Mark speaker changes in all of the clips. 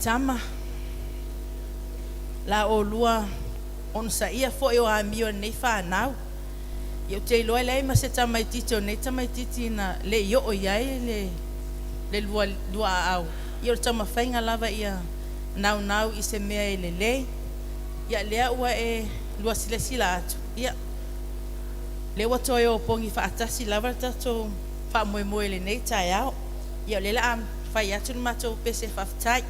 Speaker 1: tama, la oulua onosaia foi o amio a lenei fanau. Ia ou te iloa e leai ma se tamaititi o nei tamaititi na lei oo i ai le lua aau. Ia o le taumafaiga lava ia naunau i se mea e lelei. Ia lea ua e lua silasila atu, ia lea ua toe opogi faatasi lava le tatou faamoemoe i lenei taeao. Ia o lea o le a fai atu le matou pese faafetai.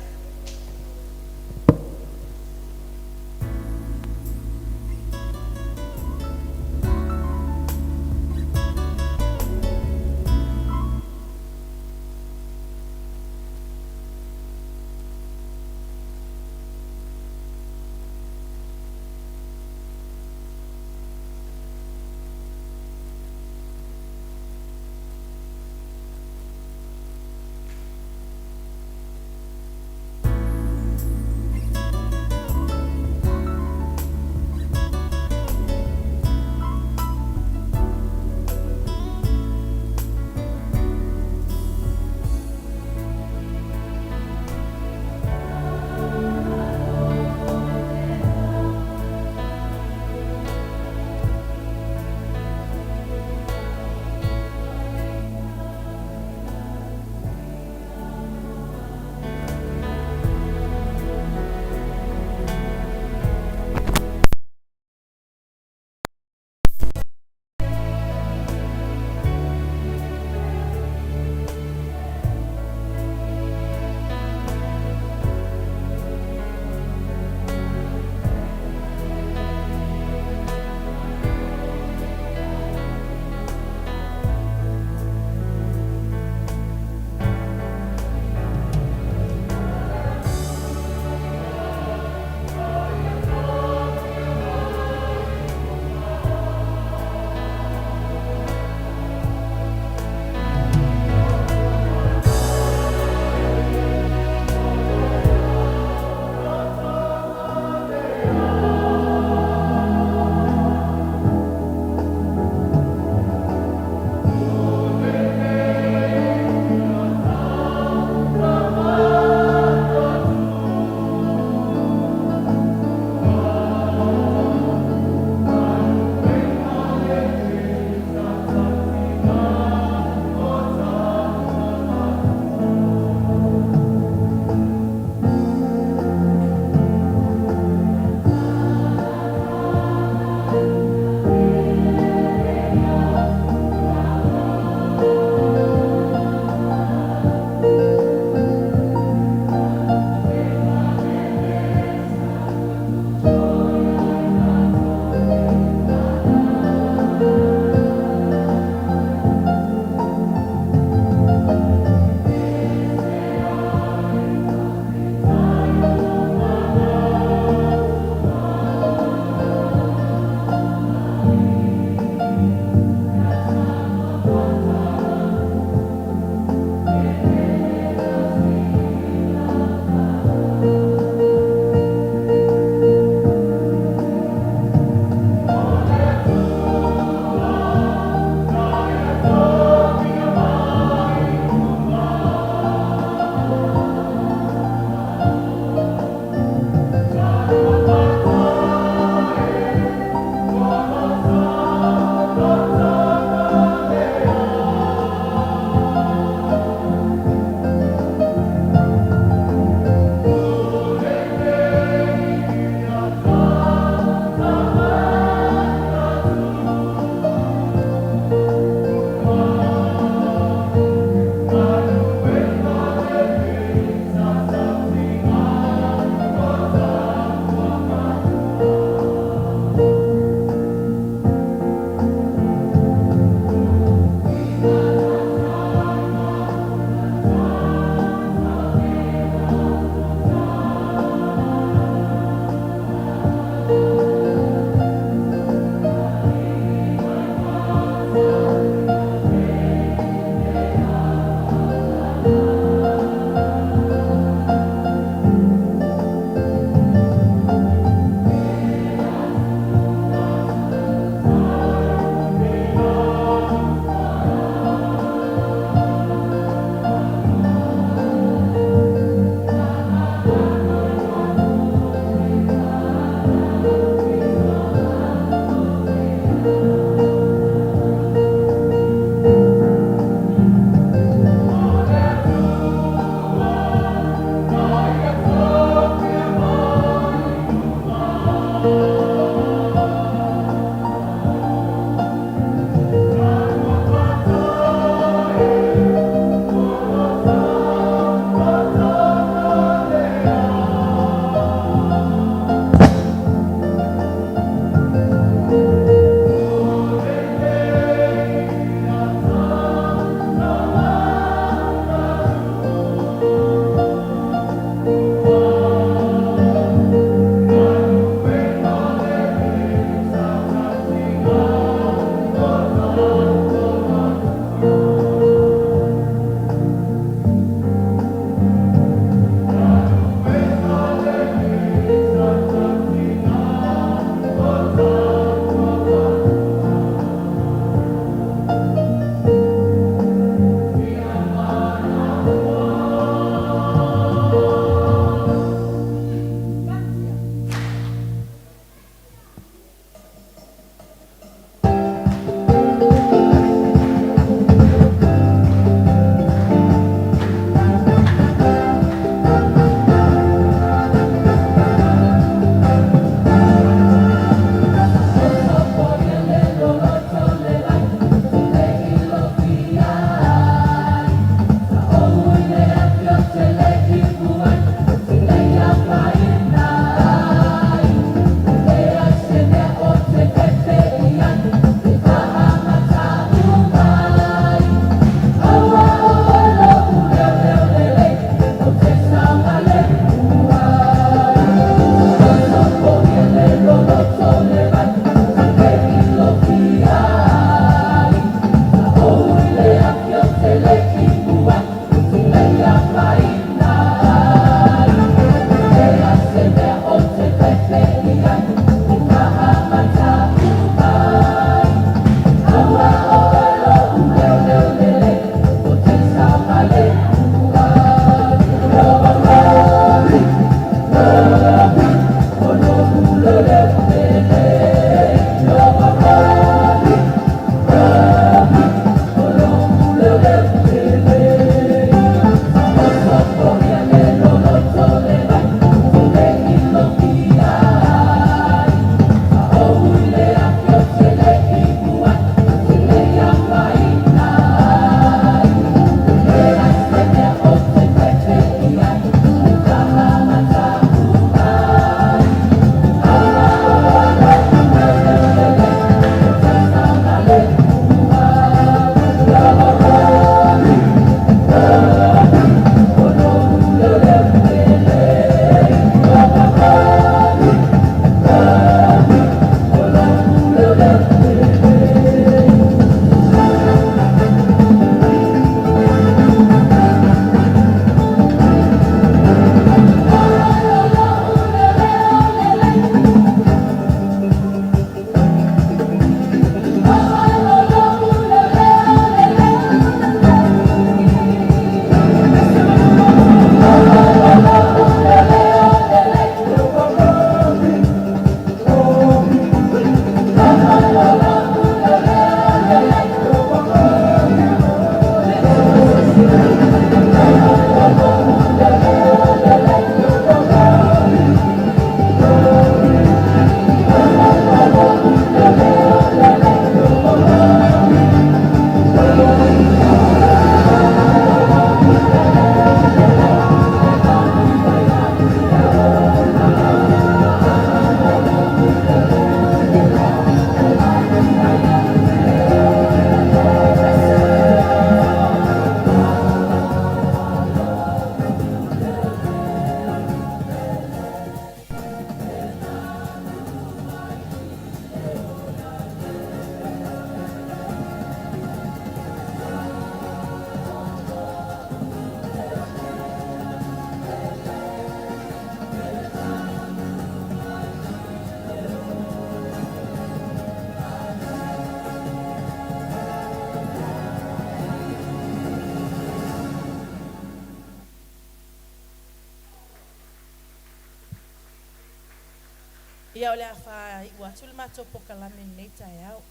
Speaker 1: Ia, o le a faaiu atu le matou polokalame i lenei taeao.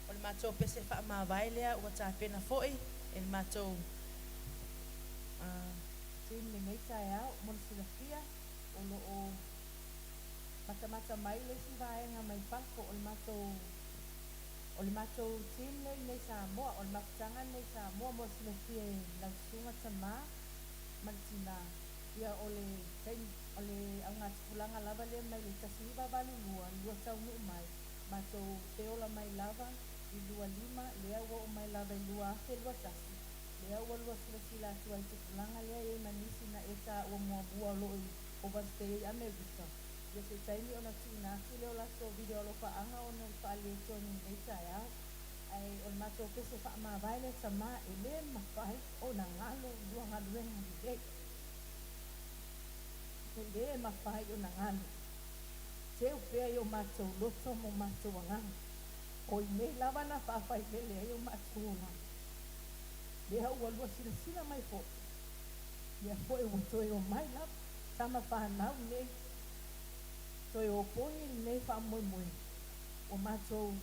Speaker 1: O le matou pese faamavae lea ua tapena foi e le matou team i lenei taeao. Mo le silafia, o lo o matamata mai le isi vaega mai fafo o le matou o le matou team lea i inei i Samoa, o le mafutaga lenei i Samoa. Mo le silafia e lau susuga tama ma le tina, ia o le taimi o le augatupulaga lava lea mai le 1982 lua taunuu mai, matou feola mai lava i 25, lea ua oo mai lava i 2021, lea ua lua silasila atu ai i tupulaga lea e i ai ma nisi na e taua muamua o lo o i overstay ai i Amerika. Ia se taimi ona tuuina atu lea o latou video alofaaga ona o le faaletonu i lenei taeao. Ae o le matou pese faamavae lea tama e le mafai ona galo lua galuega lelei. E le mafai ona galo. Teu pea i o matou loto ma o matou agaga. O i nei lava na faafailele ai o matou olaga. Lea ua lua silasila mai foi, lea foi ua toe omai lava tama fanau nei, toe opogi lenei faamoemoe. Ua matou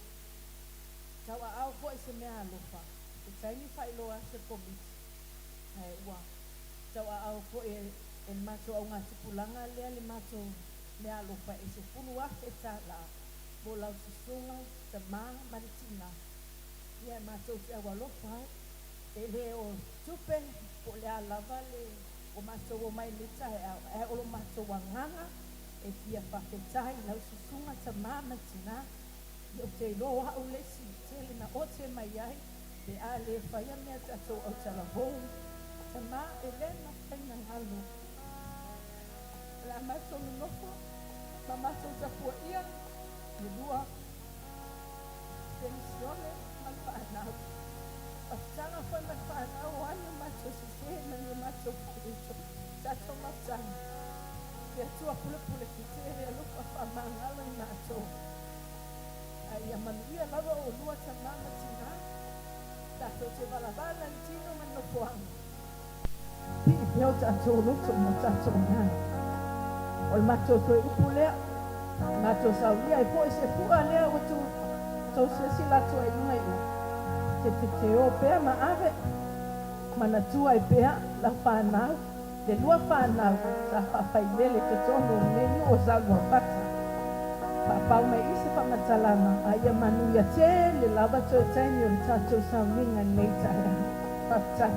Speaker 1: tauaao foi se mea alofa, se taimi faailoa atu e le Komiti, ae ua tauaao foi e le matou augatupulaga lea le matou mea alofa e $10,000 mo lau susuga tama ma le tina, ia matou te aualofa ai. E le o tupe po o le a lava le ua matou omai i lenei taeao, ae o lo matou agaga e fia faafetai i lau susuga tama ma tina. Ia ou te iloa o au le isi tele na ote mai ai pe a le faia mea tatou autalavou. Tama e le mafai na galo. O le a matou nonofo ma matou tapuaia le lua penisione ma le fanau. Mafutaga foi ma le fanau o ai o matou sese ma ni o matou faaletonu. Tatou mafutaga, le Atua pulepule tetele alofa faamagalo i matou. A ia manuia lava oulua tama ma tina, tatou te valavala i le tino ma le nofoaga. Pii pea o tatou loto ma o tatou agaga. O le matou toe upu lea, matou saunia ai foi se pu'a lea ua tou silasila atu ai i luga i o, te teteō pea ma ave, manatua ai pea lau fanau, le lua fanau sa faafailele i totonu o lenei nuu o Saoluafata. Faapau mai i se faamatalaga a ia manuia tele lava toe taimi o le tatou sauniga i lenei taeao. Faafetai.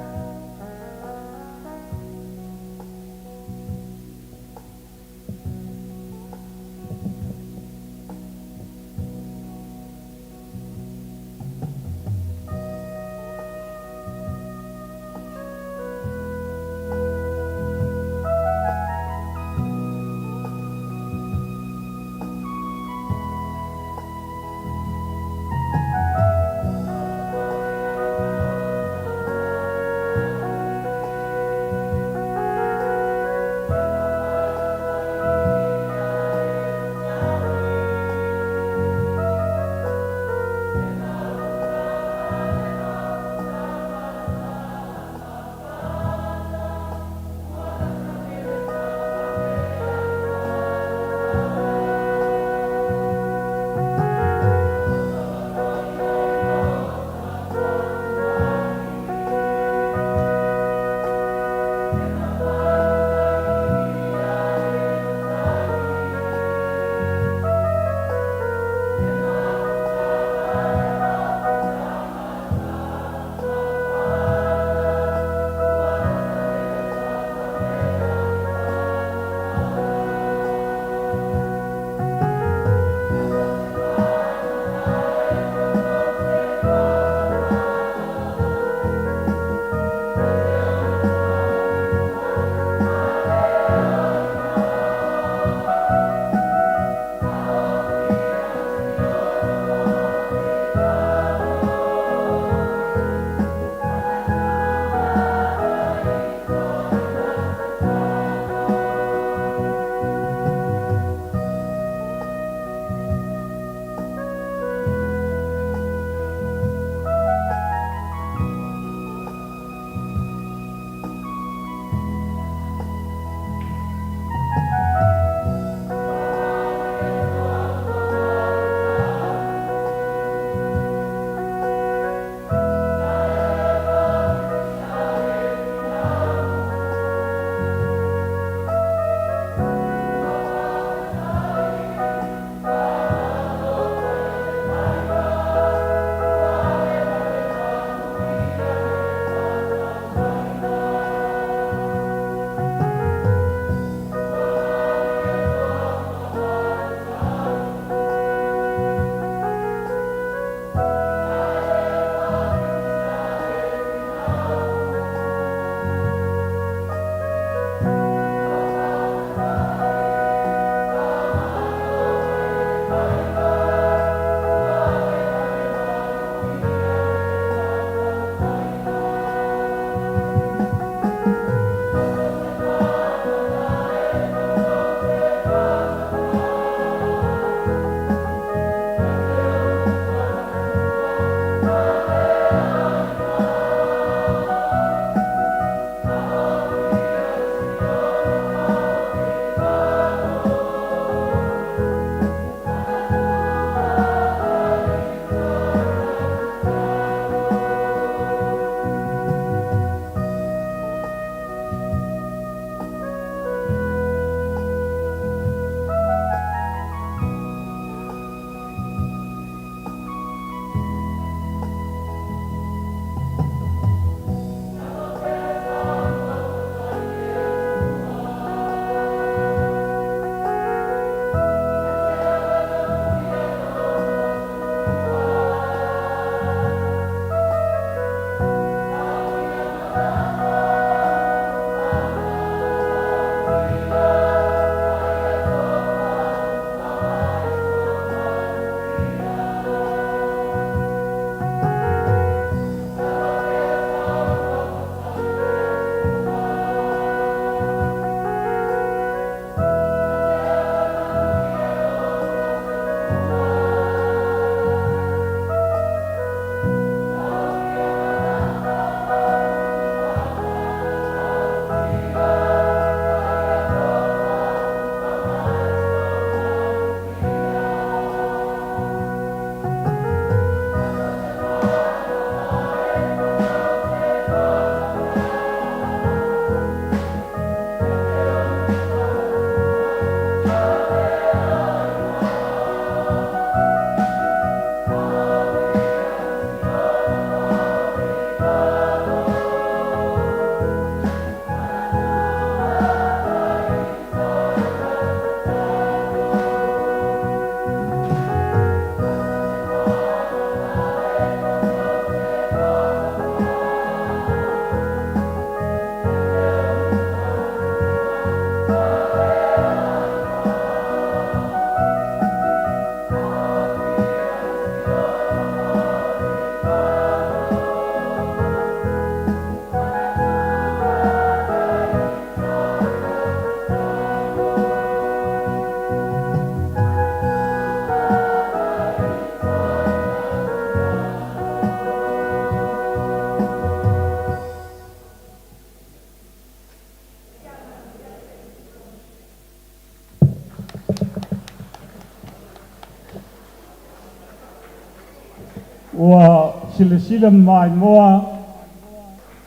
Speaker 2: Ua silasila maimoa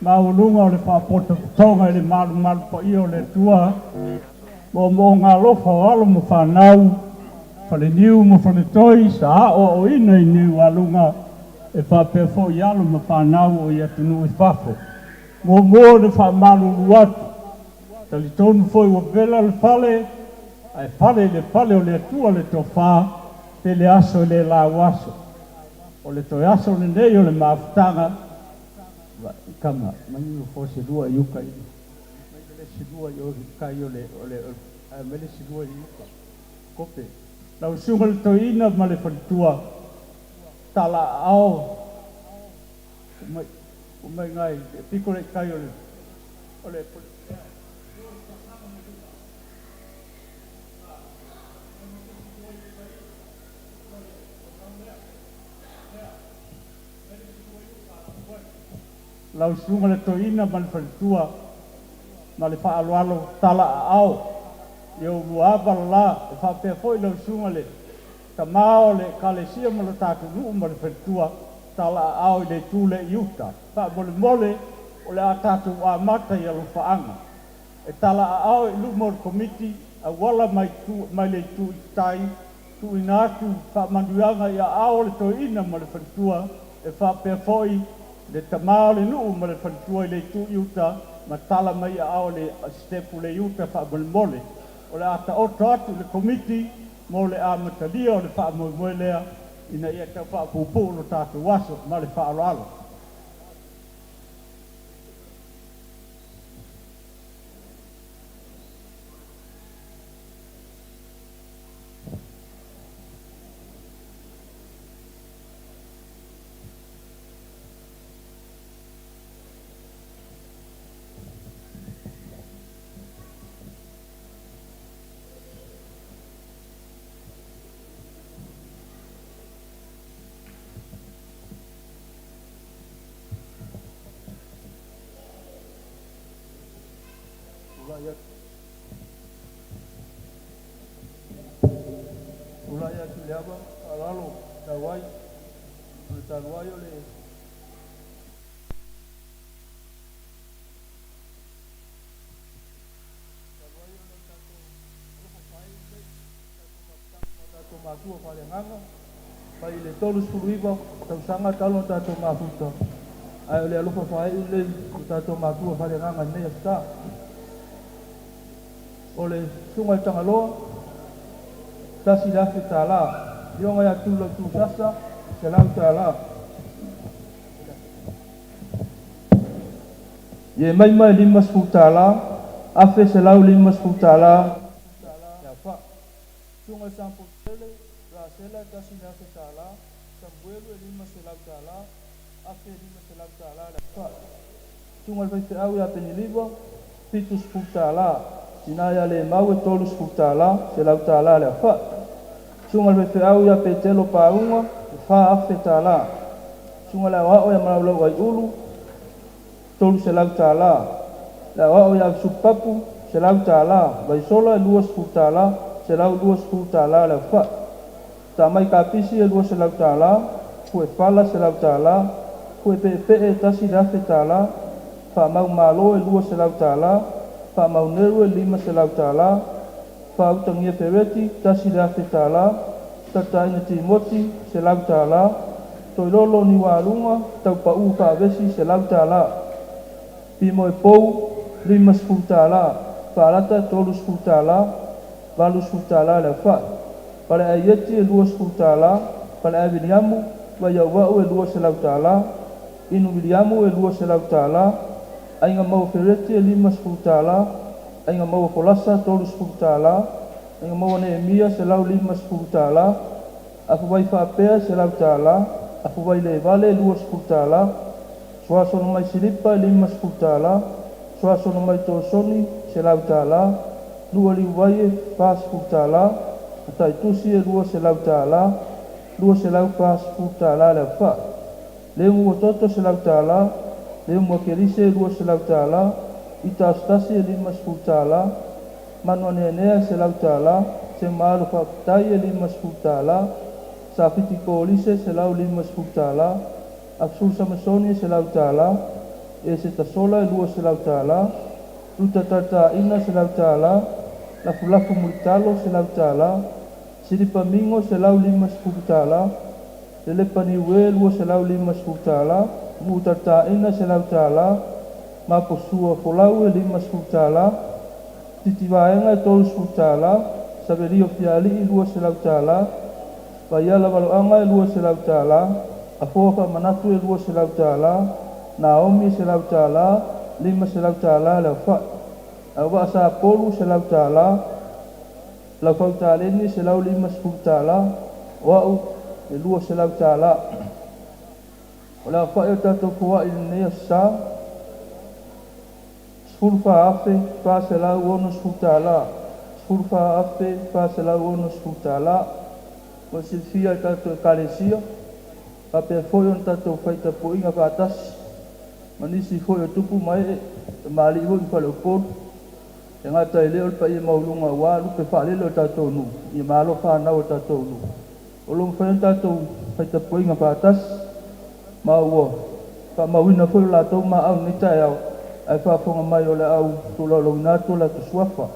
Speaker 2: maualuga o le faapotopotoga i le malumalu paia o le Atua moomooga alofa o alo ma fanau faleniu ma faletoi sa aoaoina i niualuga e faapea fo'i alo ma fanau o i atunuu i fafo. Muamua ona faamalulu atu, talitonu foi ua vela le fale ae fale i le fale o le Atua le tofa, tele aso e le lau aso. O le toe aso lenei o le mafutaga kama mai fo se lua i uka i mai le si lua i o kai o le o le mai le si lua i uka kope lau suga le toeaina ma le faletua tala aao mai mai ngai piko le kai o le o le lau susuga le toeaina ma le faletua ma le faaaloalo tala aao i oulua ava lalā e faapea foi lau susuga le tamā o le ekalesia ma lo tatou nuu ma le faletua tala aao i le itu lea i uta. Faamolemole o le a tatou amata i alofaaga e tala aao i luma o le komiti auala mai, tu, mai le itu i tai tuuina atu faamanuiaga i aao o le toeaina ma le faletua e faapea foi le tamā o le nuu ma le faletua i le itu i uta ma tala mai aao le sitepu le i uta. Faamolemole o le a taoto atu le komiti mo le amatalia o le faamoemoe lea ina ia tau faapuupuu lo tatou aso ma le faaaloalo.
Speaker 3: Tulai atu i le ava faaaloalo tau ai o le talu ai o le tatou matua faaleagaga mai le 39 tausaga talu ona tatou mafuta, ae o le alofa faaiu lenei o tatou matua faaleagaga i lenei aso sa. O le susuga i le Tagaloa, $1,000. Afioga ia Tulau Tusasa, $100. Iemaima e $50, $1,150 le aofai. Susuga i le Sagapolutele Rasela e $1,000, Samuelu e $500, $1,500 le aofai. Susuga i le Faifeau ia Peniliva, $70. Tina ia Lemau e $30, $100 le aofai. Susuga i le Faifeau ia Petelo Pauga, e $4,000. Susuga i le Aoao ia Malaulau Aiulu, $300. Le Aoao ia Supapu, $100. Vaisola e $20, $120 le aofai. Tamai Kapisi e $200, Puefala $100, Puepeepee $1,000, Faamaumalo e $200, Faamauneru e $500, Faautagia Fereti $1,000, Tataina Timoti $100, Toilolo Niualuga Taupau Faavesi $100, Pimoe Pou $50, Faalata $30, $80 le aofai. Paleaieti e $20, Paleai Viliamu Vaiauvau e $200, Inu Viliamu e $200, Aiga Maua Fereti e $50, Aiga Maua Folasa $30, Aiga Maua Neemia $150, Afuvai Faapea $100, Afuvai le Vale $20, Suasono mai Silipa $50, Suasono mai Tosoni $100, Lua Liuai e $40, Mataitusi e $200, $240 le aofai. Lemu ua toto $100, Lemu Akelise e $200, Ita Asotasi e $50, Manuaneanea $100, Semalu Faafetai e $50, Safiti Kolise $150. Afesulu Samasoni $100. Eseta Sola $200. Ruta Talataina $100. Lafulafu Mulitalo $100. Silipa Migo $150. Lelepa Niue $250. Mu'u Talataina $100. Maposua Folau e $50. Titivaega e $30. Savelio Fiali'i $200. Vaiala Valoaga e $200. Afoa Faamanatu e $200. Naomi e $100. $500 le aofa'i. Auvaa Sapolu $100. Laufau Taleni $150. O a'u e $200. O le aofa'i o tatou foa'i i lenei aso Sa, $14,460, $14,460. Mo le silafia e tatou Ekalesia, faapea foi ona tatou fai tapuaiga faatasi ma nisi foi o tupu ma e'e, tamalii foi ma faleupolu, e gata i lea o le paia maualuga aua lupe faalele o le tatou nuu, ia ma alo fanau a le tatou nuu, o lo o mafai ona tatou fai tapuaiga faatasi, ma ua faamauina foi o latou maau i lenei taeao ae faafofoga mai o le a ou tolaulauina atu o latou suafa.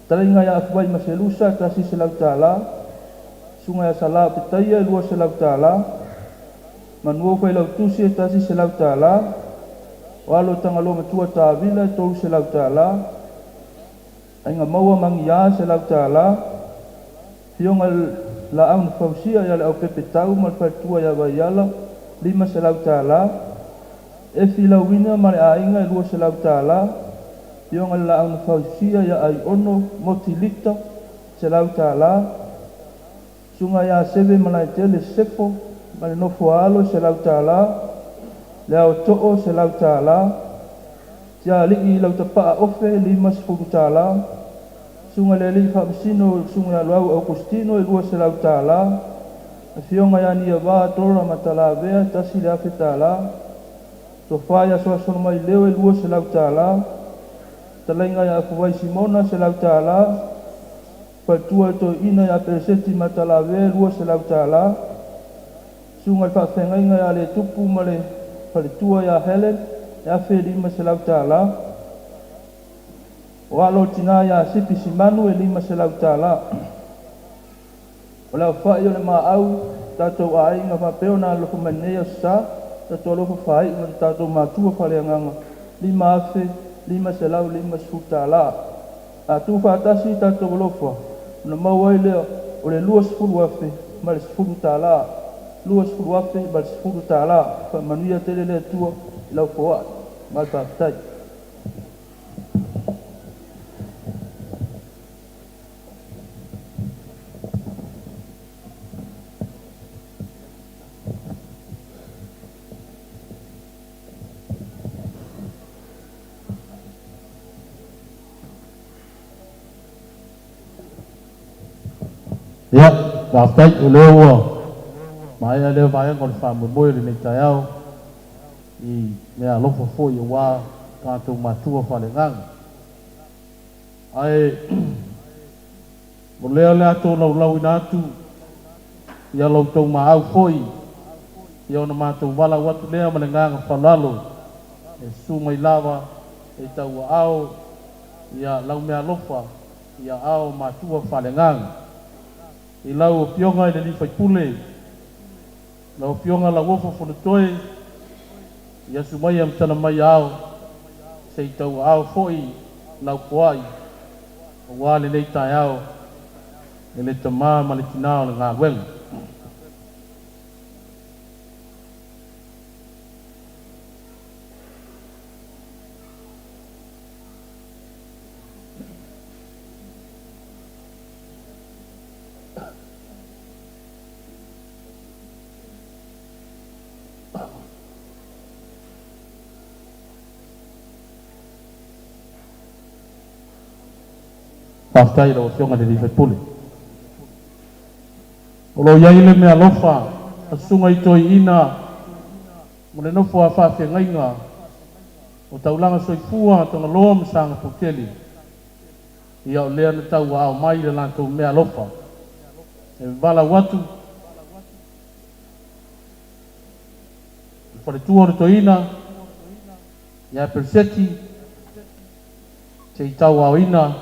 Speaker 3: Fetalaiga ia Afuvai Maselusa $100. Susuga ia Sala Petaia $200. Manuau Failautusi e $100. O alo o Tagaloa Matua Tavila e $300. Aiga Maua Magiā $100. Afioga i Laau na Fausia ia Leaupepe Tau ma le Faletua ia Vaiala $500. Efi Lauina ma le Aiga e $200. Afioga i le Laau na Fausia ia Aiono Moti Lita $100. Susuga ia Seve Malaetele Sefo ma le nofo a alo $100. Le Aotoo $100. Tialii Lautapaa Ofe $50. Susuga i le Alii Faamasino Susuga ia Loau Aukositino e $200. Afioga ia Niava Dora Matalavea $1,000. Tofa ia Soasonomaileo e $200. Fetalaiga ia Afuvai Simona $100. Faletua le Toeaina ia Peleseti Matalavea e $200. Susuga i le Faafeagaiga ia Letupu ma le Faletua ia Helen e $1,500. O alo o le tina ia Sipi Simanu e $500. O le aofa'i o le maau tatou aiga faapea ona alolofa mai i lenei aso Sa, tatou alofa faai'u ma tatou matua faaleagaga $5,550. A tuufaatasi tatou alofa ona maua ai lea o le $20,010, $20,010. Faamanuia tele le Atua i lau foai ma le faafetai.
Speaker 4: Ia, faafetai o lea ua maea lea vaega o le faamoemoe o lenei taeao i meaalofa foi aua tatou matua faaleagaga. Ae o lea o le a tolaulauina atu ia la outou maau foi, ia ona matou valaau atu lea ma le agaga faaaloalo e susu mai lava e tauaao ia lau meaalofa i aao o matua faaleagaga. I lau Afioga i le sui usufono, lau Afioga Lauofo Fonotoe, ia susu maia ma tala mai ao se i tauaao foi lau foai aua lenei taeao e le tamā ma le tinā o le galuega. Faafetai i lau Afioga i le sui usufono. O lo o i ai le meaalofa a Susuga i Toeaina ma le nofo a faafeagaiga o Taulaga Soifua Tagaloa ma Sagapolutele. Ia o lea na tauaao mai le latou meaalofa e valaau atu. faletua o le toeaina ia Peliseti se i tauaoina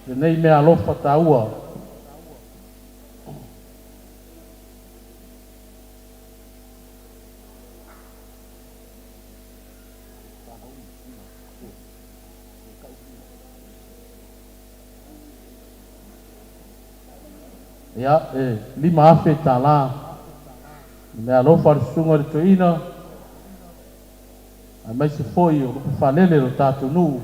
Speaker 4: lenei meaalofa taua. Ia, e $5,000 le meaalofa a le susuga i le toeaina, aemaise foi o lupefaalele o le tatou nuu.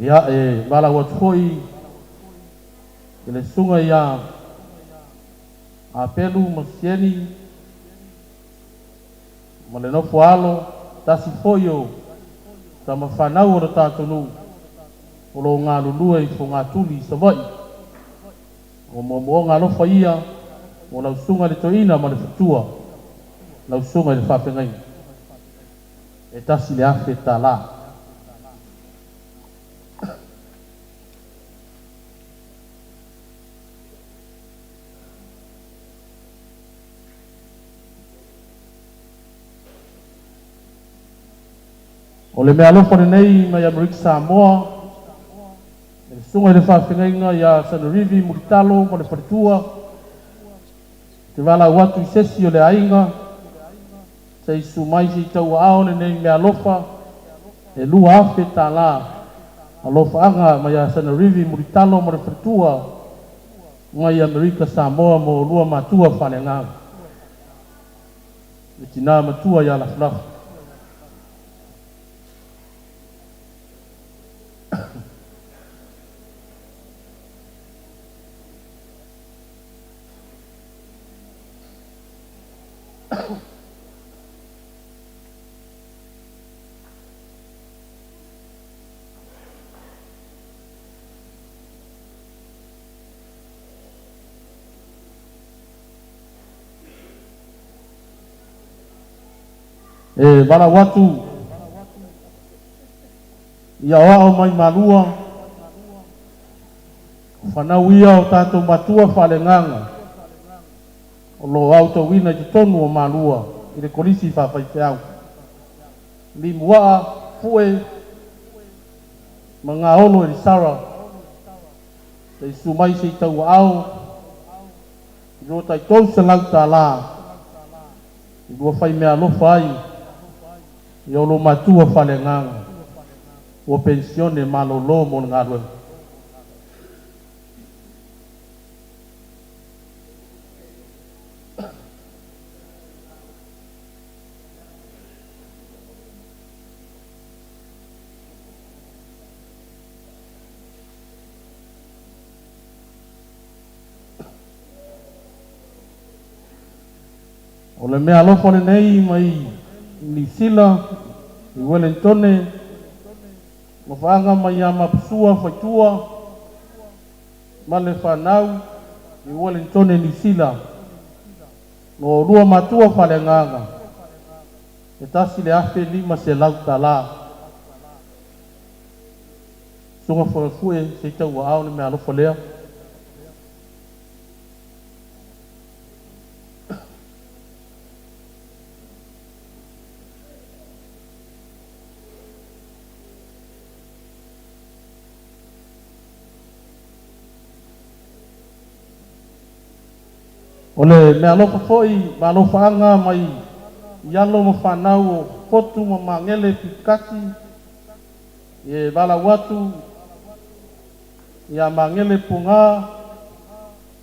Speaker 4: Ia, e valaau atu foi i le susuga ia Apelu ma Sieni ma le nofo a alo, tasi foi o tama fanau o le tatou nuu o lo o galulue i Fogatuli i Savaii. O moomooga alofa ia mo lau susuga i le toeaina ma le faletua, lau susuga i le faafeagaiga. E $1,000. O le meaalofa lenei mai Amerika Samoa i le susuga i le faafeagaiga ia Sanerivi Mulitalo ma le faletua, te valaau atu i se isi o le aiga se i susu mai se i tauaao lenei meaalofa e $2,000 alofaaga mai ia Sanerivi Mulitalo ma le faletua mai Amerika Samoa mo lua matua faaleagaga le tina matua ia Lafulafu. E valaau atu i aoao mai Malua, o fanau ia o tatou matua faaleagaga o lo o aotauina i totonu o Malua i le kolisi faafaifeau. Limuaa, Fue ma Gaolo Elisara, se i susu mai se i tauaao i $200 i lua faimeaalofa ai i o lo matua faaleagaga ua penisione malolo mo le galuega. O le meaalofa lenei mai Niu Sila i Uelintone, alofaaga mai ia Mapusua Faitua ma le fanau i Uelintone, Niu Sila. No lua matua faaleagaga e $1,500. Susuga Fagafue se i tauaao le meaalofa lea. O le meaalofa foi ma alofaaga mai i alo ma fanau o Fotu ma Magele Pitikati, e valaau atu ia Magele Pugā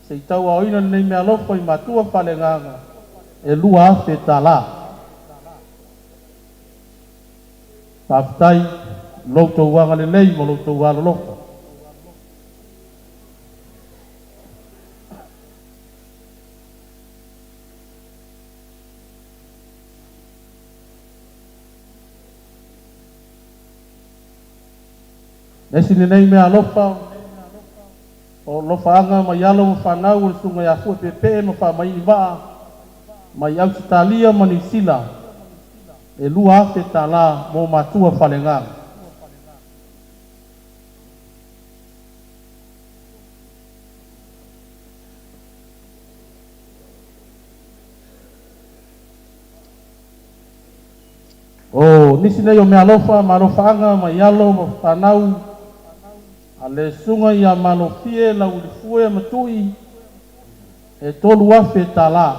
Speaker 4: se i tauaoina lenei meaalofa i matua faaleagaga e $2,000. Faafetai i lo outou agalelei ma lo outou alolofa. Le isi lenei meaalofa. O alofaaga mai alo ma fanau o le Susuga ia Fue Peepee ma Faamaini Vaa mai Ausetalia ma Niu Sila e $2,000 mo matua faaleagaga. O nisi nei o meaalofa ma alofaaga mai alo ma fanau a le Susuga ia Malofie Lauilifue Matui e $3,000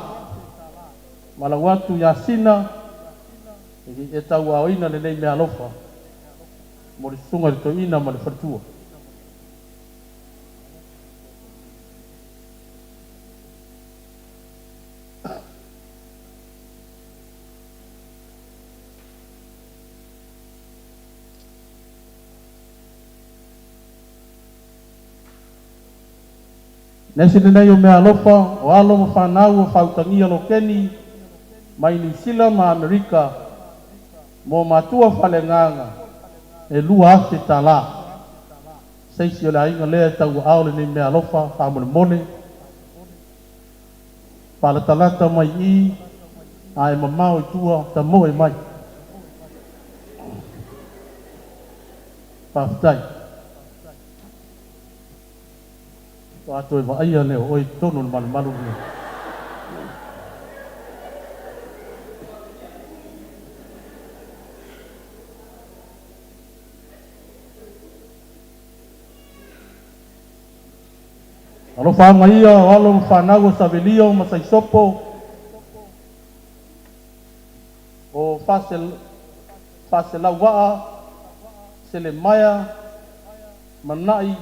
Speaker 4: ma lau atu ia Sina e tauaaoina lenei meaalofa mo le susuga i le toeaina ma le faletua. Nesi lenei o meaalofa o alo ma fanau o Fautagia Lokeni mai Niu Sila ma Amerika mo matua faaleagaga e $2,000. Se isi o le aiga lea e tauaao lenei meaalofa faamolemole faalatalata mai i a e mamao i tua tamoe mai. Faafetai. Faatoa toe vaaia lea o oe i totonu o le malumalu lenei. Alofaaga ia o alo ma fanau o Savelio ma Saisopo o Faaselauvaa Selemaia Manai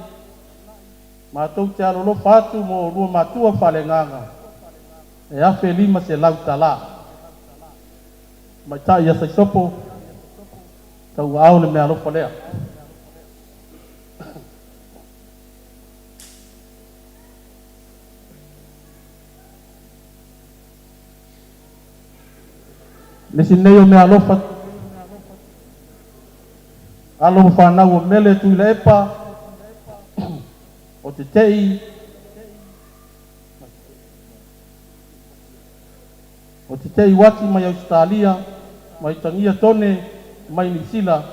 Speaker 4: matou te alolofa atu mo oulua matua faaleagaga e $1,500. Tamaitai ia Saisopo, tauaao le meaalofa lea. Nisi nei o meaalofa alo ma fanau o Mele Tuilaepa o Tetei o Tetei Uati mai Ausetalia mai Tagia Tone mai Niu Sila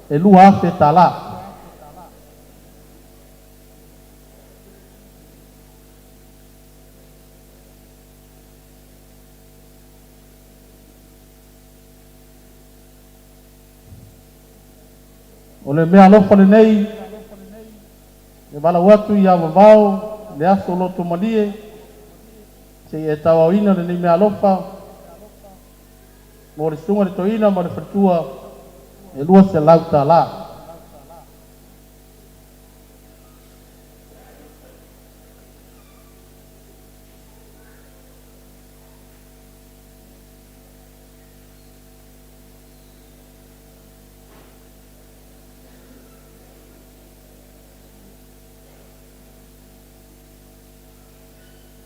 Speaker 4: e $2,000. O le meaalofa lenei e valaau atu ia vavao le aso loto malie seia e tauaaoina lenei meaalofa mo le susuga i le toeaina ma le faletua e $200.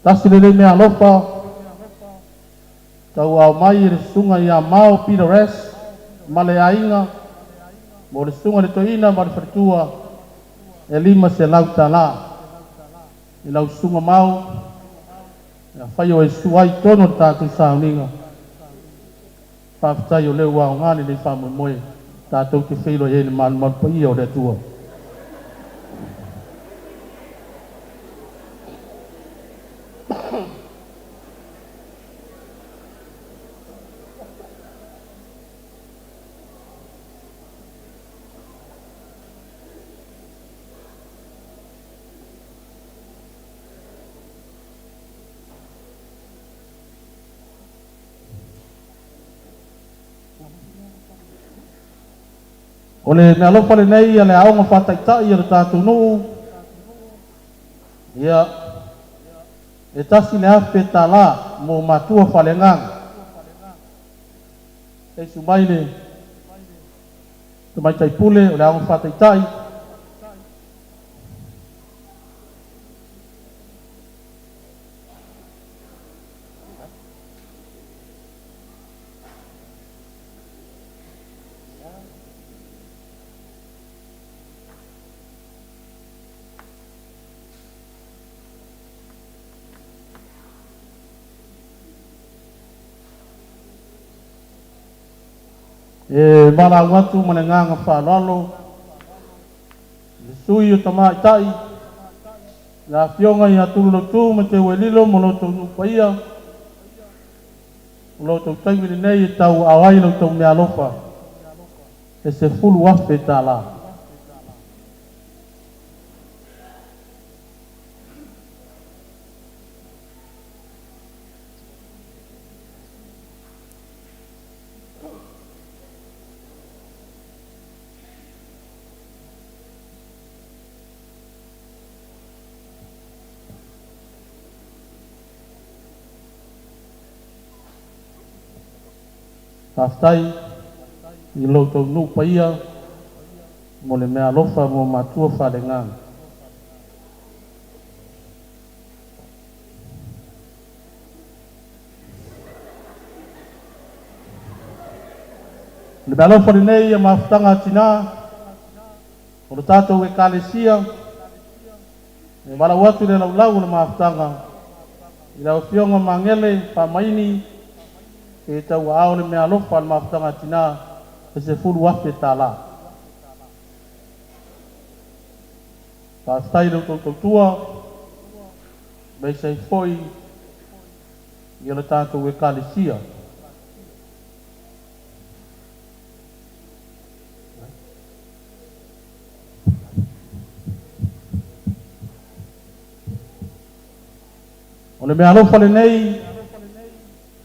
Speaker 4: Tasi lenei meaalofa tauaao mai e le susuga ia Mao Peter S ma le aiga mo le susuga i le toeaina ma le faletua e $500. I lau susuga Mao, afai o e susu ai i totonu o le tatou sauniga, faafetai o lea ua aoga lenei faamoemoe tatou te feiloai ai i le malumalu paia o le Atua. O le meaalofa lenei a le aoga faataitai a le tatou nuu, ia, e $1,000 mo matua faaleagaga. E susu mai le tamaitai pule o le aoga faataitai. E valaau atu ma le agaga faaaloalo i le sui o tamaitai, le afioga ia Tululautu ma Teuelilo ma lo outou nuu paia, o lo outou taimi lenei e tauaao ai la outou meaalofa e $10,000. Faafetai i lo outou nuu paia mo le meaalofa mo matua faaleagaga. O le meaalofa lenei a Mafutaga a Tina o le tatou Ekalesia e valaau atu i le laulau o le mafutaga i lau Afioga Magele Faamaini e tauaao le meaalofa a le Mafutaga a Tina e $10,000. Faafetai i le tou tautua aemaise ai foi i le tatou Ekalesia. O le meaalofa lenei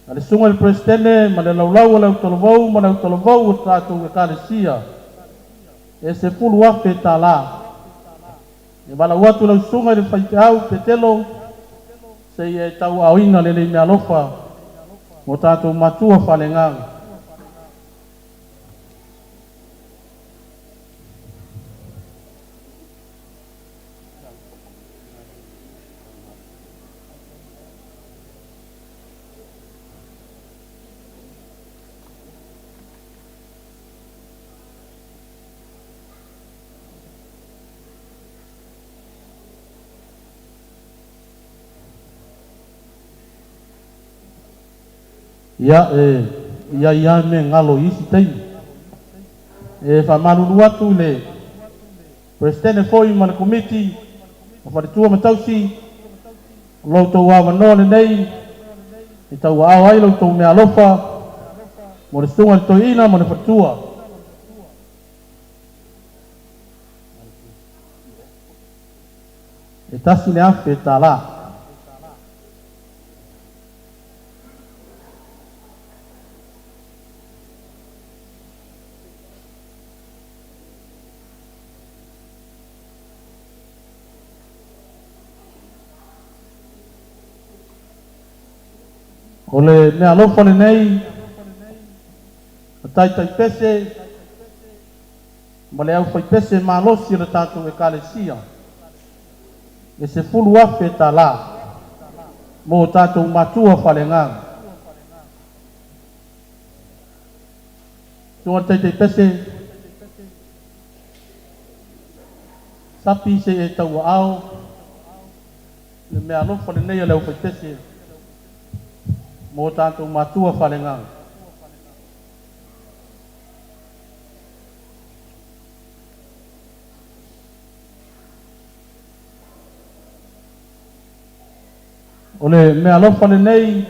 Speaker 4: a le susuga i le Peresetene ma le laulau a le autalavou ma le autalavou o le tatou Ekalesia e $10,000. E valaau atu i lau susuga i le faifeau Petelo seia e tauaaoina lenei meaalofa mo tatou matua faaleagaga. Ia, e i ai lava mea e galo i isi taimi. E faamalulu atu i le Peresetene foi ma le Komiti o Faletua ma Tausi, o lo outou avanoa lenei e tauaao ai la outou meaalofa mo le susuga i le Toeaina ma le faletua. E $1,000. O le meaalofa lenei a Taitaipese ma le aufaipese malosi o le tatou Ekalesia e $10,000 mo tatou matua faaleagaga. Susuga i le Taitaipese, sapi seia e tauaao le meaalofa lenei a le aufaipese mo tatou matua faaleagaga. O le meaalofa lenei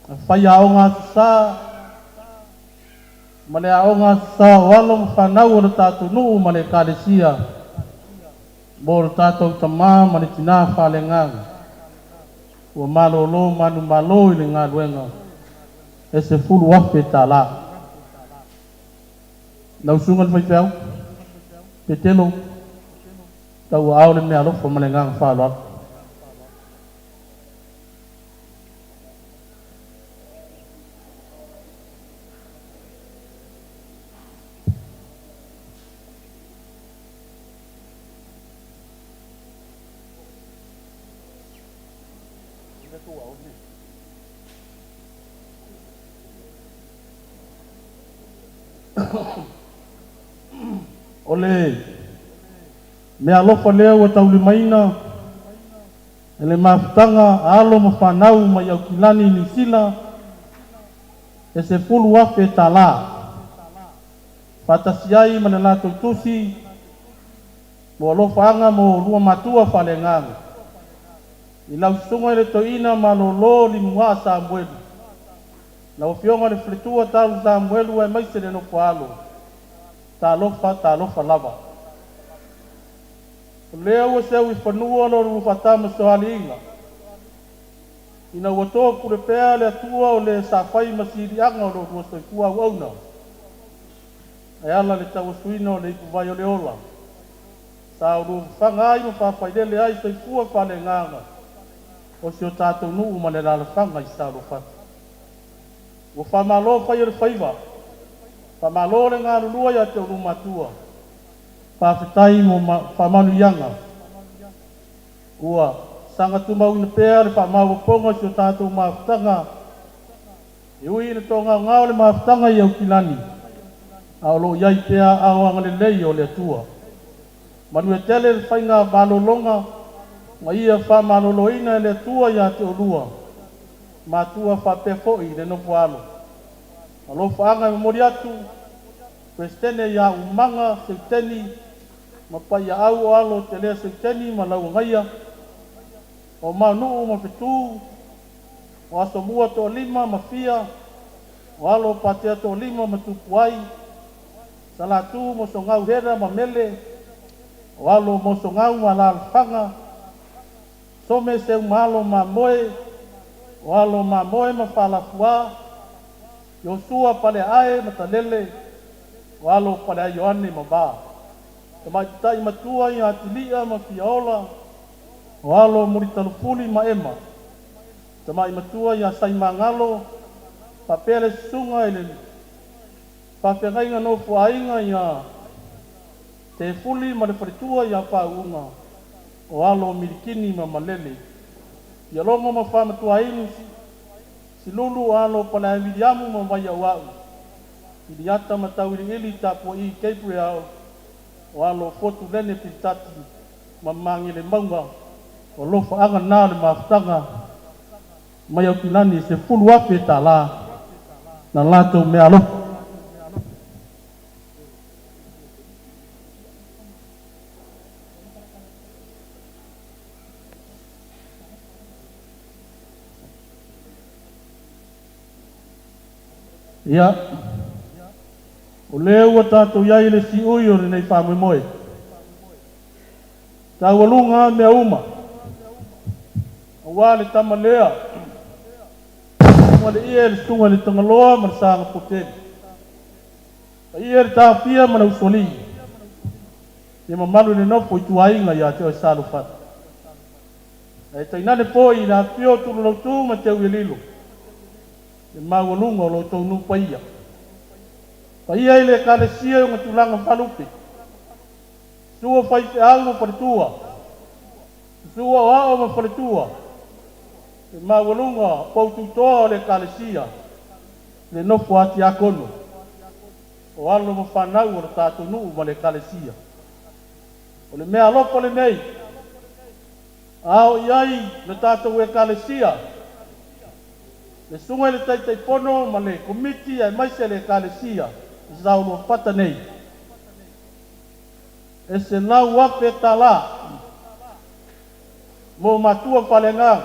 Speaker 4: a faiaoga Aso Sa ma le aoga Aso Sa o alo ma fanau o le tatou nuu ma le Ekalesia mo le tatou tama ma le tina faaleagaga ua malolo manumalo i le galuega e $10,000. Lau susuga i le faifeau Petelo, tauaao le meaalofa ma le agaga faaaloalo. O le meaalofa lea ua taulimaina e le mafutaga a alo ma fanau mai Aukilani, Niu Sila. e $10,000 tālā. Faatasi ai ma le latou tusi mo alofaaga mo oulua matua faaleagaga i lau susuga i le Toeaina Malolo Limugaa Samuelu, lau Afioga i le Faletua Talu Samuelu aemaise le nofo a alo, talofa talofa lava. O lea ua seu i fanua lo oulua faatama soaliiga, ina ua topule pea le Atua o le sa fai ma siliaga o lo oulua soifua auauna, e ala i le tauasuina o le ipuvai o le ola, sa ulua fafaga ai ma faafailele ai soifua faaleagaga o si o tatou nuu ma le alaalafaga i Saoluafata. Ua faamalo fai o le faiva, faamalo le galulue ia te oulua matua, faafetai mo faamanuiaga ua saga tumauina pea le faamaopoopoga o si o tatou mafutaga, e ui ina toagaogao le mafutaga i Aukilani, a o lo o i ai pea aao agalelei o le Atua. Manuia tele le faiga malologa ma ia faamaloloina e le Atua ia te oulua matua faapea foi le nofo a alo. Alofaaga e momoli atu Peresetene ia Umaga Seuteni ma Paiaau o alo o Telea Seuteni ma Lauagaia o Manuu ma Fetu o Asomua Toalima ma Fia o alo o Patea Toalima ma Tupuai Salatu Mosogau Hera ma Mele o alo o Mosogau ma Alaalafaga Some Seumalo Mamoe o alo o Mamoe ma Faalafuā Iosua Paleaae ma Talele o alo o Paleae Ioane ma Va. Tamaitai matua ia Tili'a ma Fiaola o alo o Mulitalufuli ma Ema. Tamai matua ia Saimagalo faapea le susuga i le faafeagaiga nofoaiga ia Tefuli ma le faletua ia Faauuga o alo o Milikini ma Malele. Fialogo ma Faamatuainu Silulu o alo o Paleae Miliamu ma Vaiauau. Filiata ma Tauiliili Tapua'i Gabriel o alo o Fotu Lene Pilitati ma Magilemauga o alofaaga na o le mafutaga mai Aukilani e $10,000 tālā na latou meaalofa. Ia, o lea ua tatou i ai i le siui o lenei faamoemoe, taualuga a mea uma, aua le tama lea, susuga i le ie, le susuga i le Tagaloa ma le Sagapolutele, paia i le Taofia ma le Usoalii, ia mamalu i le nofo ituaiga ia te oe Salufata. Ae tainane foi i le afifio o Tululautu ma Teuialilo, le maualuga o lo outou nuu paia. Paia i le Ekalesia i ona tulaga faalupe, susu o faifeau ma faletua, susu o aoao ma faletua, le maualuga o poututoa o le Ekalesia, le nofo a tiakono, o alo ma fanau o le tatou nuu ma le Ekalesia. O le mea alofa lenei, a o i ai le tatou Ekalesia, le susuga i le Taitaifono ma le Komiti aemaise le Ekalesia i Saoluafata nei, e $100,000 mo matua faaleagaga.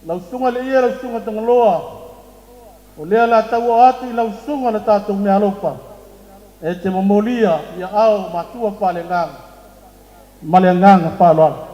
Speaker 4: Lau susuga i le Ie, lau susuga Tagaloa, o lea o le a tauoo atu i lau susuga le tatou meaalofa e te momolia i aao o matua faaleagaga ma le agaga faaaloalo.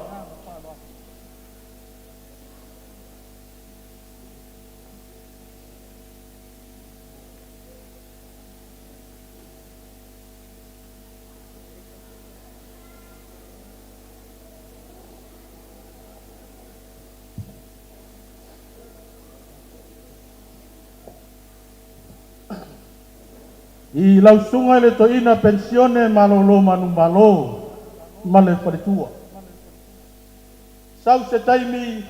Speaker 4: I lau susuga i le Toeaina Penisione Malolo Manumalo ma le faletua. Sau se taimi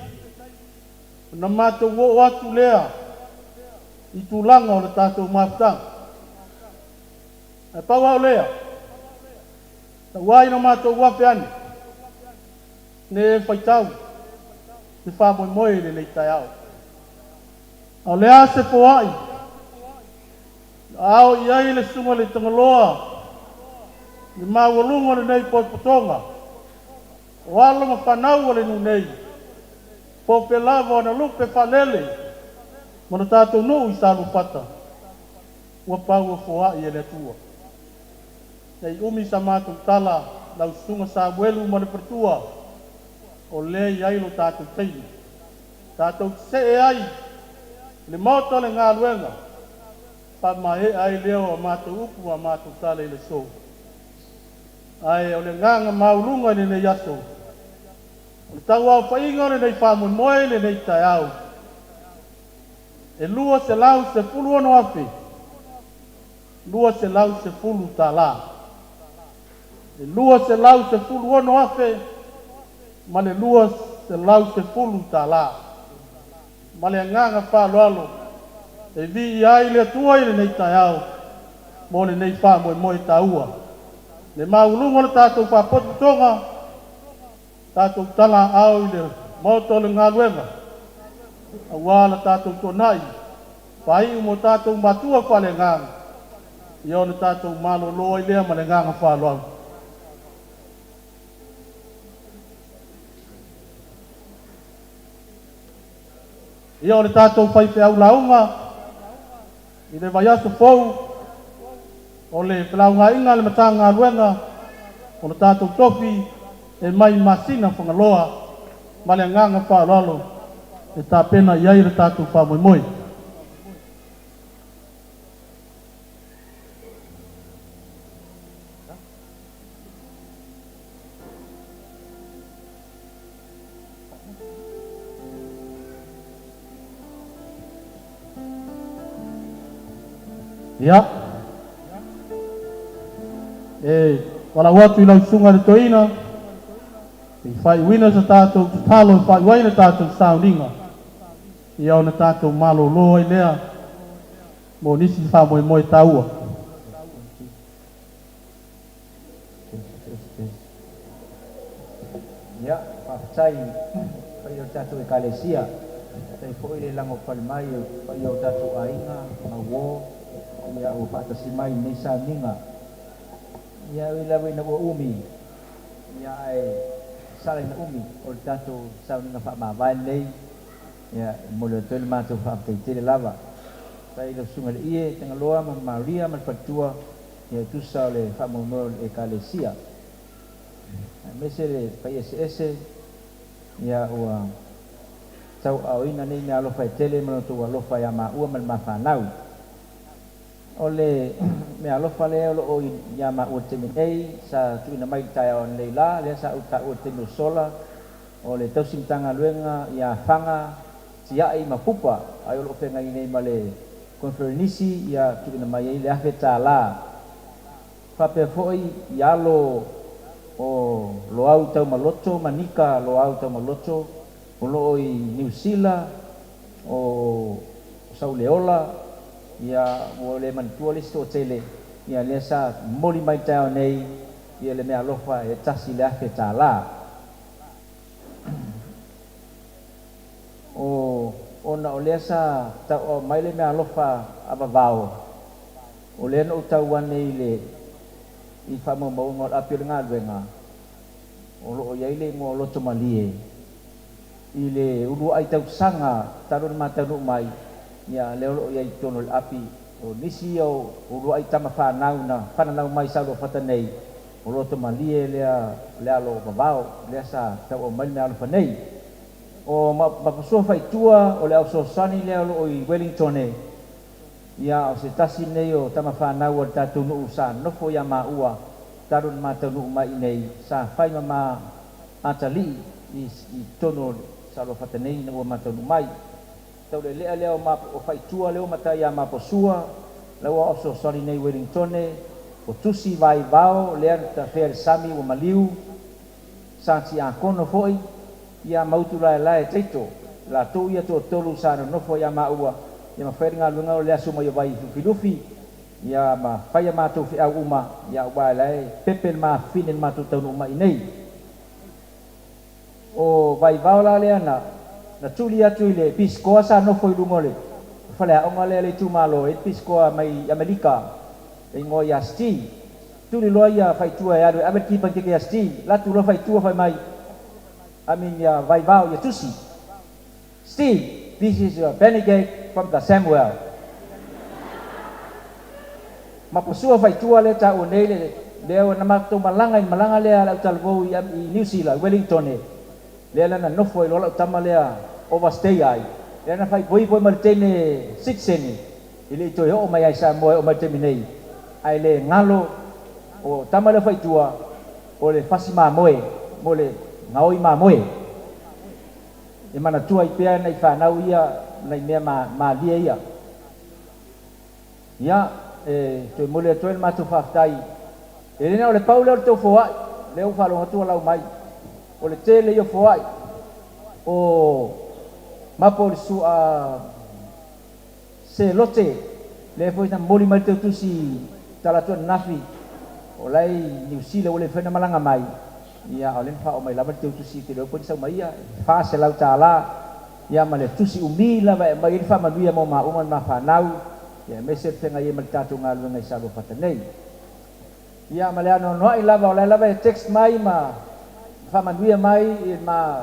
Speaker 4: ona matou oo atu lea i tulaga o le tatou mafutaga. Ae pau lava o lea, tauai ina matou afe ane, ne e faitau se faamoemoe i lenei taeao. A o le a se foai? Na ao i ai le susuga i le Tagaloa i le maualuga o lenei potopotoga o alo ma fanau a le nuu nei, po o fea lava ona lupe faalele ma lo tatou nuu i Saluafata, ua pau ua foai e le Atua. Ne i umi sa matou tala, lau susuga Samuelu ma le faletua, o lea e i ai lo tatou taimi, tatou te see ai i le maota o le galuega, faamaea ai lea o a matou upu ma a matou tala i le aso. Ae o le agaga maualuga i lenei aso, o le tauaofaiga o lenei faamoemoe i lenei taeao, e $216,210. E $216,000 ma le $210. Ma le agaga faaaloalo e viia ai le Atua i lenei taeao mo lenei faamoemoe taua. Le maualuga o le tatou faapotopotoga, tatou talaaao i le maota o le galuega, aua le tatou toonai faaiu mo tatou matua faaleagaga, ia ona tatou malolo ai lea ma le agaga faaaloalo. Ia o le tatou faifeau lauga i le vaiaso fou o le felaugaaiga a le Matagaluega o le tatou tofi e mai Masina Fagaloa ma le agaga faaaloalo e tapena i ai le tatou faamoemoe. Ia, e valaau atu i lau susuga i le toeaina i faaiuina sa tatou tatalo e faaiu ai le tatou sauniga, ia ona tatou malolo ai lea mo nisi faamoemoe taua.
Speaker 5: Ia, faafetai i le paia o le tatou Ekalesia, faafetai foi le lagopale mai o le paia o tatou aiga ma uo ia ua faatasi mai i lenei sauniga. Ia, e ui lava ina ua umi, ia ae sala ina umi o le tatou sauniga faamavae lenei, ia e momoli atu ai le matou faafetai tele lava. Faafetai i lau Susuga i le Ie Tagaloa ma Maria ma le faletua Ia e tusa o le faamoemoe o le Ekalesia, aemaise le fai eseese, ia ua tauaaoina nei meaalofa e tele ma lo outou alofa ia maua ma le ma fanau. O le meaalofa lea o lo o ia maua i le taimi nei, sa tuuina mai i le taeao ananei la, lea sa ou taua i le taimi o sola, o le tausi Matagaluega ia Faga, Tiai ma Pupa, ai o lo o feagai nei ma le Koneferenisi ia tuuina mai ai le $1,000. Faapea foi i alo o Loau Taumaloto ma Nika Loau Taumaloto o lo o i Niu Sila, o Sauleola, ia ua le manatua le isi toatele, ia lea sa momoli mai i le taeao nei ia le meaalofa e tasi le $1,000. O, ona o lea sa tauao mai le meaalofa a vavao, o lea na ou tau ane i le, i faamaumauga o le api o le galuega, o lo o i ai le igoa o Lotomalie, i le uluai tausaga talu ona ma taunuu mai, ia, lea o lo o i ai i totonu o le api, o nisi ia o uluai tama fanau na fananau mai i Saoluafata nei, o Lotomalie lea, le alo o vavao, lea sa tauao mai le meaalofa nei. O Mapasua Faitua o le au fesoasoani lea o lo o i Wellingtone, ia o se tasi lenei o tama fanau a le tatou nuu sa nofo ia maua talu ona ma taunuu mai i inei, sa fai ma ma atalii i totonu o Saoluafata nei ina ua ma taunuu mai. Taulealea lea o o Faitua lea ua matai ia Maposua, la ua fesoasoani nei i Wellingtone, o Tusi Vaivao lea na tafea i le sami ua maliu, Sa tiakono foi ia Mautu Laelae Taito, latou ia toatolu sa nonofo ia maua ia ma fai le galuega o le aso mai o vai Lufilufi ia ma fai a matou feau uma ia aua la e pepe le mafine le matou taunuu mai inei. O Vaivao la lea na na tuli atu i le pisikoa sa nofo i luga o le faleaoga lea a le itumalo e i ai le pisikoa mai Amelika e igoa ia Steve. Tuli loa ia faitua e alu e ave le ki panikeke ia Steve. Latu loa faitua fai mai, I mean ia Vaivao ia Tusi, Steve, this is your panicake from the Samuel. Ma pasua faitua lea taua nei le lea na matou malaga i le malaga lea a le autalavou i Niu Sila i Wellingtone, lea la na nofo ai loa lau tama lea overstay ai, lea na faaipoipo ai ma le teine sitiseni e le i toe oo mai lava i Samoa e oo mai i le taimi nei, ae le galo o tama lea o faitua o le fasi mamoe mo le gaoi mamoe. E manatua ai pea nai fanau ia nai mea malie ia. Ia, e toe momoli atu ai le matou faafetai. E le na o le pau lea o le tou foai, lea ua faalogo atu ua lau mai. O le tele ia o foai, o mapo o le su a Selote, lea foi na momoli mai le tou tusi tala atu ananafi, o la e i Niu Sila ua le mafai ona malaga mai, ia a o lea na faaoo mai lava le tou tusi, ou te le iloa po o ni sau mai ia, e $400. Ia ma le tusi umi lava e aumai ai le faamanuia mo maua ma le ma fanau, ia aemaise le feagai ai ma le tatou galuega i Saluafata nei. Ia ma le anoanoai lava o la e lava e text mai ma faamanuia mai i le ma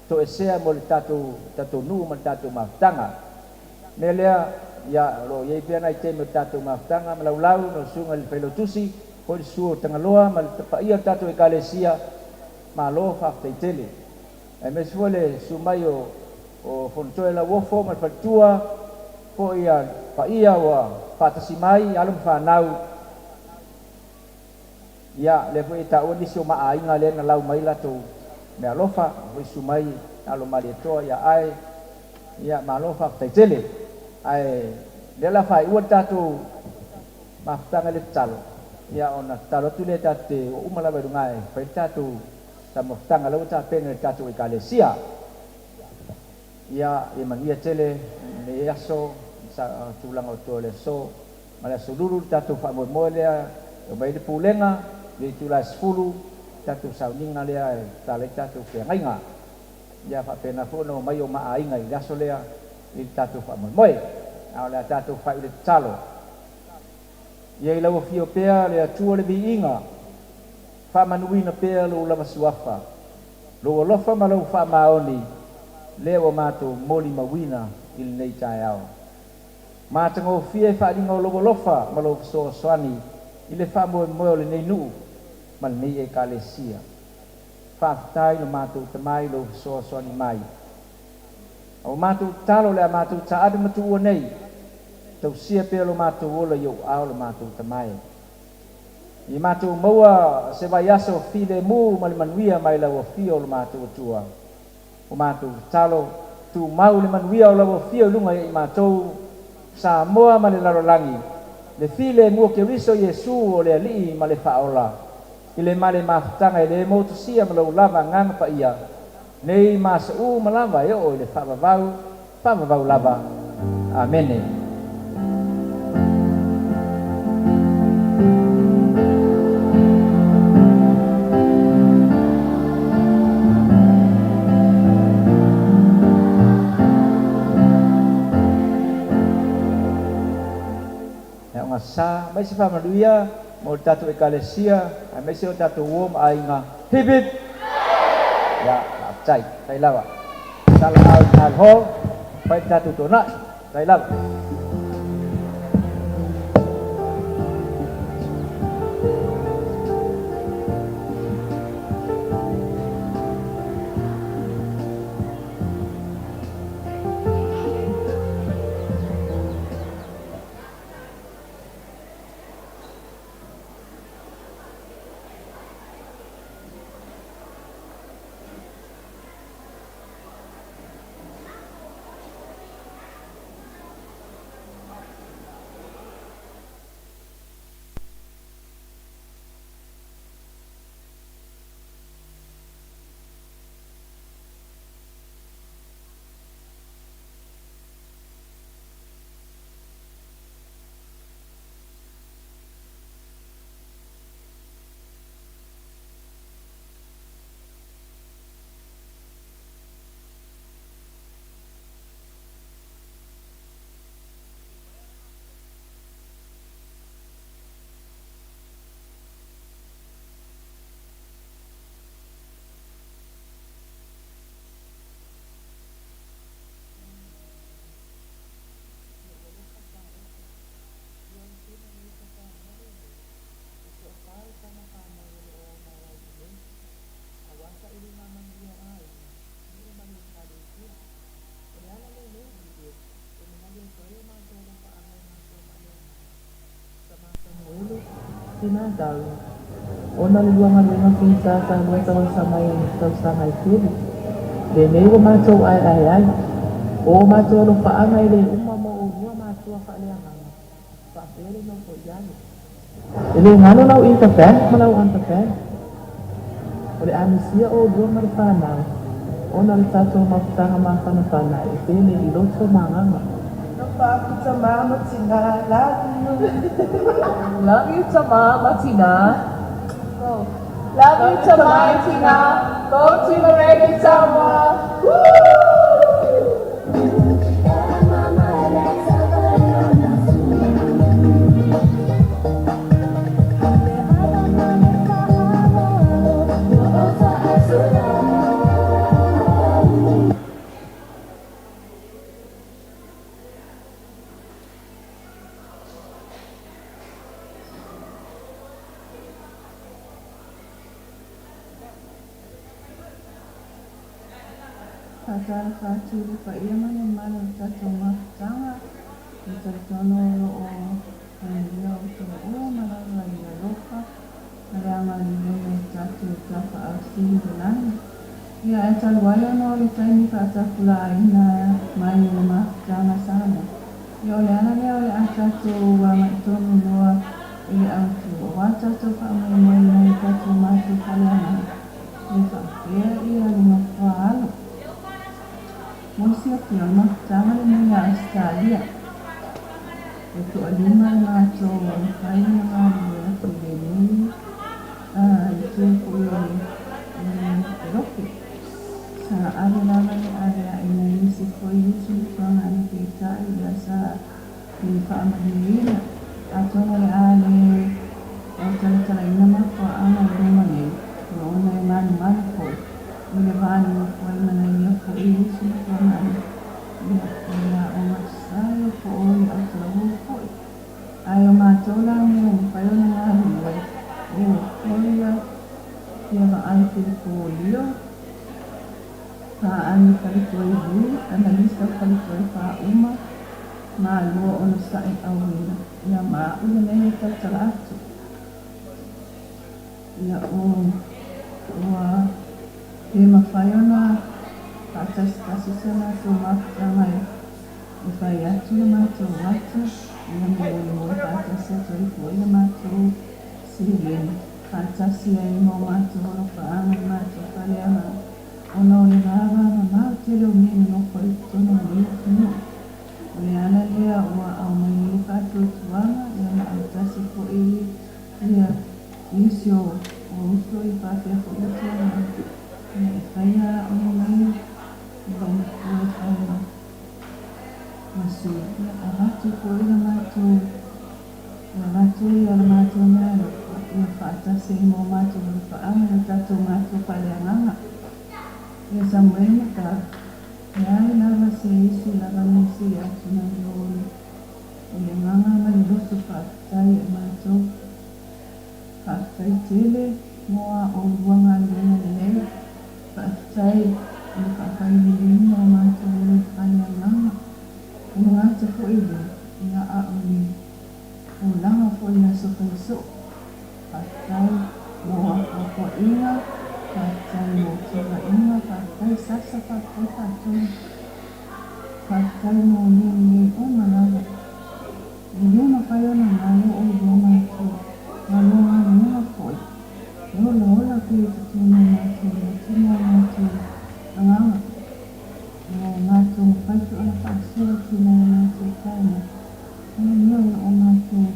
Speaker 5: toesea mo le tatou tatou nuu ma le tatou mafutaga. O le mea lea, ia o lo o i ai pea nai taimi o le tatou mafutaga ma laulau lau susuga i le Failautusi, foi le susu o Tagaloa ma le paia o le tatou Ekalesia, malo faafetai tele. Aemaise foi le susu mai o Fonotoe Lauofo ma le faletua foi a le paia ua faatasi mai, alo ma fanau. Ia, lea foi e taua nisi o maaiga lea na lau mai latou meaalofa, foi susu mai alo Malietoa ia Ae, ia malo faafetai tele. Ae lea la faaiua le tatou mafutaga i le tatalo, ia ona tatalo atu lea tatou te oo uma lava i luga e fai le tatou Taumafataga la ua tapena e le tatou Ekalesia. Ia, ia manuia tele lenei aso, sa, tulaga o toa o le aso, ma le aso lulu le tatou faamoemoe lea e omai ai le Pulega, i le itula e 10, tatou sauniga lea e tatala ai tatou feagaiga. Ia faapena foi ona omai o maa aiga i le aso lea i le tatou faamoemoe. A o le a tatou faaiu le tatalo. Ia i lau afio pea le Atua le viiga. Faamanuina pea lou lava suafa, lou alofa ma lou faamaoni lea ua matou molimauina i lenei taeao. Matagofie faaaliga o lou alofa ma lou fesoasoani i le faamoemoe o lenei nuu ma lenei Ekalesia. Faafetai lo matou Tama i lou fesoasoani mai. A ua matou tatalo le a matou taape ma tuua nei, tausia pea lo matou ola i ou ao lo matou Tama e. I matou maua se vaiaso filemu ma le manuia mai lau Afio o lo matou Atua. O matou tatalo, tumau le manuia o lau Afio i luga ia i matou, Samoa ma le lalolagi, le filemu o Keriso Iesu o le Alii ma le Faaola, i le male mafutaga e le motusia ma lou lava Agaga Paia, nei ma aso uma lava e oo i le faavavau, faavavau lava. Amene. Ia o gasa mai se faamanuia mo le tatou Ekalesia aemaise o tatou uo ma aiga. Hip hip! Ia, faafetai. Faafetai lava. Sala au i Nile Hall, fai le tatou toonai. Faafetai lava.
Speaker 6: Tina Tau, ona o le lua galuega fita talu ai tauasa mai tausaga e tele. Lenei ua matou aeae ai. O o matou alofaaga e le uma mo oulua matua faaleagaga, faapea le nofo i alo. E le galo lau Interbank ma lau Underbank. O le a misia oulua ma le fanau, ona o le tatou mafutaga mafanafana e pele i loto ma agaga.
Speaker 7: Alofa aku tama ma tina, love you.
Speaker 6: Love you tama ma tina.
Speaker 7: Go. Love you tama and tina. Go Team Reggae Samoa. Woo!
Speaker 6: Faatalofa atu i le paia ma le mamalu o le tatou mafutaga, e talitonu o lo o manuia outou uma lava i le alofa ma le agalelei o le tatou Tapaau Sili i le Lagi. Ia, ae talu ai ona o le taimi faatapulaaina mai o le mafutaga Samoa, ia o le ala lea o le a tatou agai tonu loa i le autu aua tatou faamoemoe i tatou matou faleagaga e faapea ia le nofoa alo. Mo le silafia, o le mafutaga lenei a Ausetalia. E toalima le matou ua mafai ona galulue atu i lenei itu foi o le Erope. Sa ave lava le ave ae nai isi foi uso ma tuagana peitai ia sa le faamalieina. Atonu o le a le talatalaina mafuaaga i luma nei, ona e manumanu foi i le va nonofo ai ma nai ia foi uso ma tuagana ia o le aoga sae po o le autalavou foi. Ae o matou la mea ua mafai ona galulue, o Kolia, Fia Vaai Filipo Leo, Paaga Faletuailui, Analisa Faletuaifaauma, Malua Onosai Auina, ia ma a'u lenei e tautala atu. Ia o ua le mafai ona faatasitasi si a matou mafutaga e fai atu le matou ata ia ma molimoli faatasi atu ai foi le matou seleni faatasi ai ma o matou alofaaga i matou faleagaga ona o le vavamamao tele o mea e nonofo ai i totonu o lenei atunuu. O le ala lea ua aumai ai le faatuatuaga ia ma autasi foi ia nisi o uso i faapea foi le tuaga ia e faia aoga nei i loomatua e fai ma sui ia avatu foi le matou ia avatu ia le matou meaalofa ia faatasi ai ma o matou alofaaga i o tatou matua faaleagaga ia Samuel Matala leai lava se isi lava nisi atu nai lo o le agaga ma le loto faafetai e matou. Faafetai tele mo a oulua galuega lelei. Faafetai i le faafaileleina o matou e le faleagaga. E le gata foi i lea, ia a o le olaga foi i aso faisoo. Faafetai mo apoapoaiga, faafetai mo timaiga, faafetai sasa, faafetai faatonu. Faafetai mo mea lelei uma lava. E le mafai ona galo oulua matua, ma lua galuega foi. E olaola pea i totonu o matou loto ma o matou agaga. Ua matou mafai foi ona faasoa atu i nai a matou fanau, ia mea o lo o matou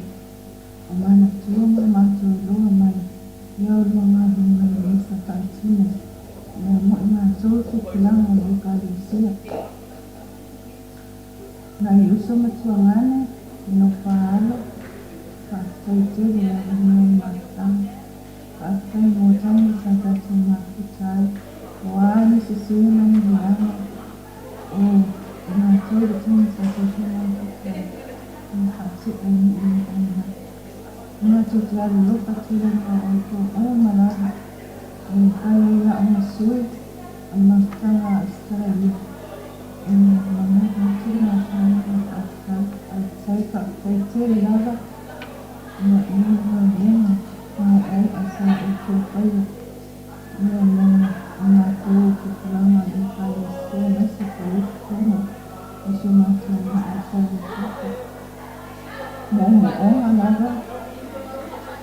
Speaker 6: manatua ma matou iloa mai ia olua galuega lelei sa faatino ia mo i matou tupulaga o le Ekalesia. Nai uso ma tuagane, le nofo alo, faafetai tele lava mo le mafutaga. Faafetai mo taimi sa tatou mafuta ai, o a ni sese ma ni leaga o i matou i le taimi sa tatou mafuta ai, ia faatea i nuu le aina. E matou te alolofa tele ma outou uma lava e fai ai a'u ma sui o le mafutaga a Ausetalia. E momoli atu le matou agaga faafetai, faafetai, faafetai tele lava ia i galuega. matou faiva ia mo a matou tupulaga o le Ekalesia aemaise foi o totonu o si o matou nuu o Saletoko. Moomooga lava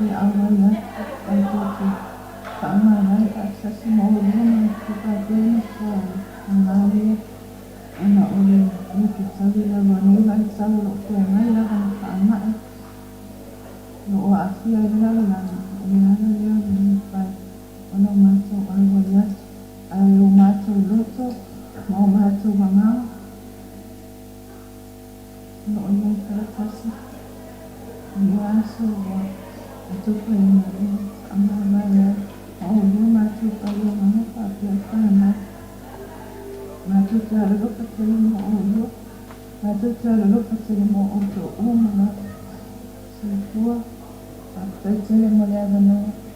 Speaker 6: e auai atu tatou te faamavae faatasi ma oulua ma te faapea le Nofoa o le aga lea ona o le le fetaui lava o nei vaitau o lo o feagai lava ma faamai o lo o aafia ai le lalolagi. O le ala lea o le le mafai ona o matou auai atu, ae o matou loto ma o matou agaga o lo o i ai faatasi i ia aso ua atofaina e faamavae ai ma oulua matou faiagaga faapea fanau. Matou te alolofa tele mo oulua, matou te alolofa tele mo outou uma lava. Soifua. Faafetai tele mo le avanoa.